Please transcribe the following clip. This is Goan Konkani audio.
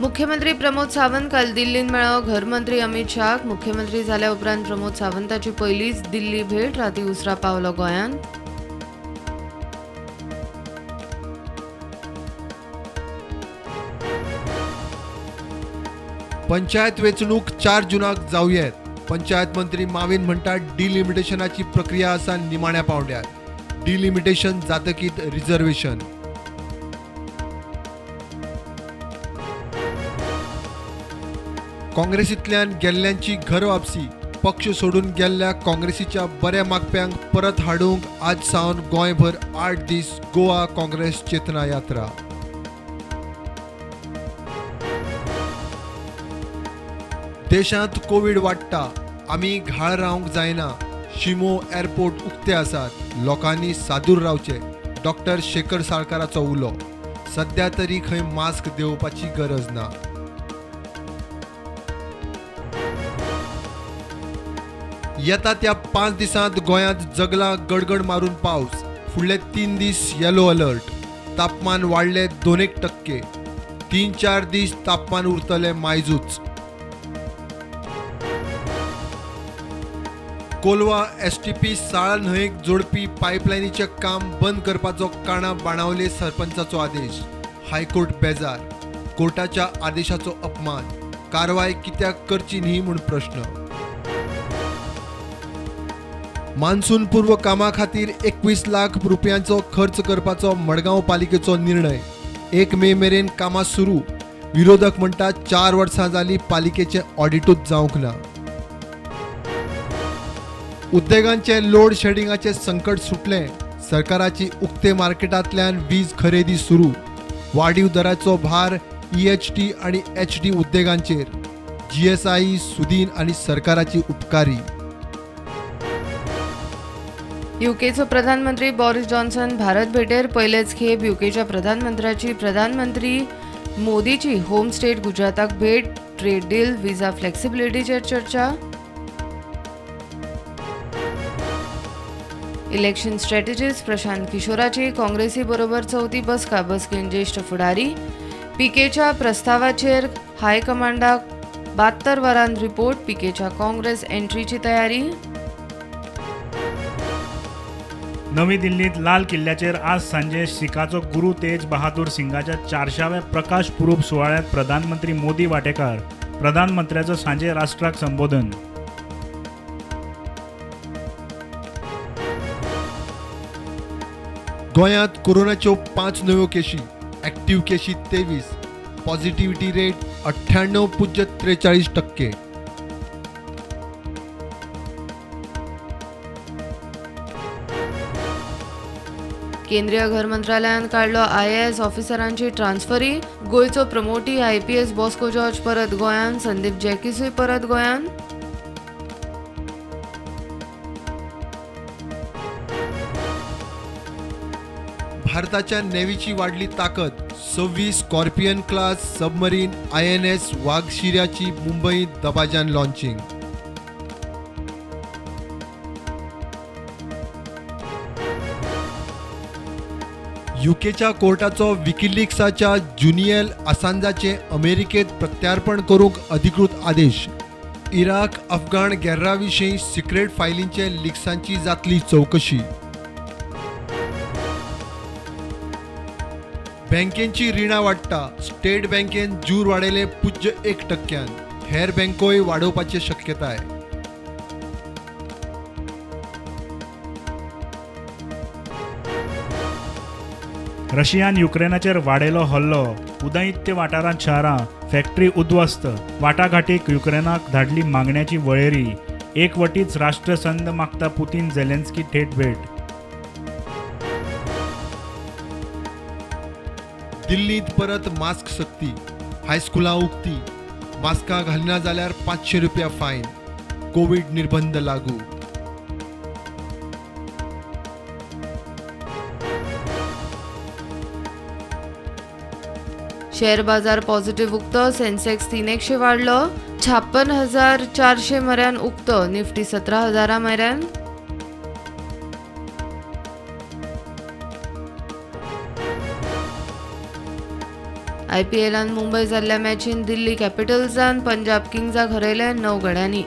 मुख्यमंत्री प्रमोद सावंत काल दिल्लींत मेळ्ळो घरमंत्री अमित शाहक. मुख्यमंत्री जाल्या उपरांत प्रमोद सावंताची पयलीच दिल्ली भेट. राती उसरा पावलो गोंयांत. पंचायत वेंचणूक 4 जूनाक जावं येत. पंचायत मंत्री माविन म्हणटा डिलिमिटेशनाची प्रक्रिया आसा निमाण्या पावंड्यार. Delimitation जातकीत reservation. काँग्रेसींतल्यान गेल्ल्यांची घर वापसी. पक्ष सोडून गेल्ल्या काँग्रेसीच्या बऱ्या मागप्यांक परत हाडूंक आज सावन गोंयभर 8 दीस गोवा काँग्रेस चेतना यात्रा. देशांत कोवीड वाडटा, आमी घाळ रावंक जायना. शिमो एअरपोर्ट उक्ते आसात, लोकांनी सादूर रावचें. डॉक्टर शेखर साळकाराचो उलो. सद्या तरी खंय मास्क देंवपाची गरज ना. येता त्या 5 दिसांत गोंयांत जगला गडगड मारून पावस. फुडले 3 दीस येलो अलर्ट. तापमान वाडले 2-1%. 3-4 दीस तापमान उरतलें मायजूच. कोलवा एसटीपी साळा न्हंयेक जोडपी पायपलायनीचें काम बंद करपाचो काणा बाणावले सरपंचाचो आदेश. हायकोर्ट बेजार. कोर्टाच्या आदेशाचो अपमान. कारवाय कित्याक करची न्ही म्हूण प्रश्न. मान्सून पूर्व कामा खातीर 21 लाख रुपयांचो खर्च करपाचो मडगांव पालिकेचो निर्णय. 1 मे मेरेन कामां सुरू. विरोधक म्हणटात 4 वर्सां जालीं पालिकेचें ऑडिटूच जावंक ना. उद्देगांचे लोड शेडिंगाचे संकट सुटलें. सरकाराची उक्ते मार्केटांतल्यान वीज खरेदी सुरू. वाडीव दराचो भार EHT आनी HD उद्देगांचेर. GSI Sudin आनी सरकाराची उपकारी. युकेचो प्रधानमंत्री बॉरिस जॉन्सन भारत भेटेर. पयलेच खेप युकेच्या प्रधानमंत्र्याची प्रधानमंत्री मोदीची होम स्टेट गुजराताक भेट. ट्रेड डील, विजा फ्लेक्सिबिलिटीचेर चर्चा. इलेक्शन स्ट्रॅटेजिस्ट प्रशांत किशोराची काँग्रेसी बरोबर चौथी बसका. बसकेन ज्येष्ठ फुडारी. पीकेच्या प्रस्तावाचेर हायकमांडाक 72 वरां रिपोर्ट. पीकेच्या काँग्रेस एंट्रीची तयारी. नवी दिल्लीत लाल किल्ल्याचेर आज सांजे सिखाचो गुरू तेज बहादूर सिंगाच्या 400व्या प्रकाश पुरूब सुवाळ्यात प्रधानमंत्री मोदी वाटेकार. प्रधानमंत्र्याचो सांजे राष्ट्राक संबोधन. गोंयांत कोरोनाच्यो 5 नव्यो केशी. ॲक्टिव्ह केशी 23. Positivity rate 98.43%. केंद्रीय घर मंत्रालयान काडलो IAS ऑफिसरांची ट्रान्सफरी. गोंयचो प्रमोटी IPS Bosco George परत गोंयांत. संदीप जॅकिसूय परत गोंयांत. भारताच्या नेव्हीची वाडली ताकद. 26 स्कॉर्पियन क्लास सबमरीन INS वाघशिऱ्याची मुंबईत दबाज्यान लॉन्चिंग. युकेच्या कोर्टाचो विकिलिक्साच्या जुनियल असांजाचें अमेरिकेत प्रत्यार्पण करूंक अधिकृत आदेश. इराक अफगाण गॅर्राविशीं सिक्रेट फायलींचे लिक्सांची जातली चवकशी. बँकेची रिणां वाडटा. स्टेट बँकेन जूर वाडयले 0.1%. हेर बँकोय वाडोवपाची शक्यताय. रशियान युक्रेनाचेर वाडयलो हल्लो. उदयित्य वाठारांत शारां, फॅक्टरी उद्ध्वस्त. वाटाघाटीक युक्रेनाक धाडली मागण्याची वळेरी. एकवटीच राष्ट्रसंद मागता पुतीन झेलेन्स्की थेट भेट. दिल्लींत परत मास्क सक्ती. हायस्कुलां उक्ती. मास्कां घालिना जाल्यार 500 रुपया फायन. कोवीड निर्बंध लागू. शेअर बाजार पॉझिटिव्ह उक्तो. सेन्सेक्स 300 वाढलो. 56,400 मऱ्यान उक्तो. निफ्टी 17,000 मऱ्यान. आयपीएलान मुंबय जाल्ल्या मॅचीन दिल्ली कॅपिटल्सान पंजाब किंग्साक हरयले 9 गड्यांनी.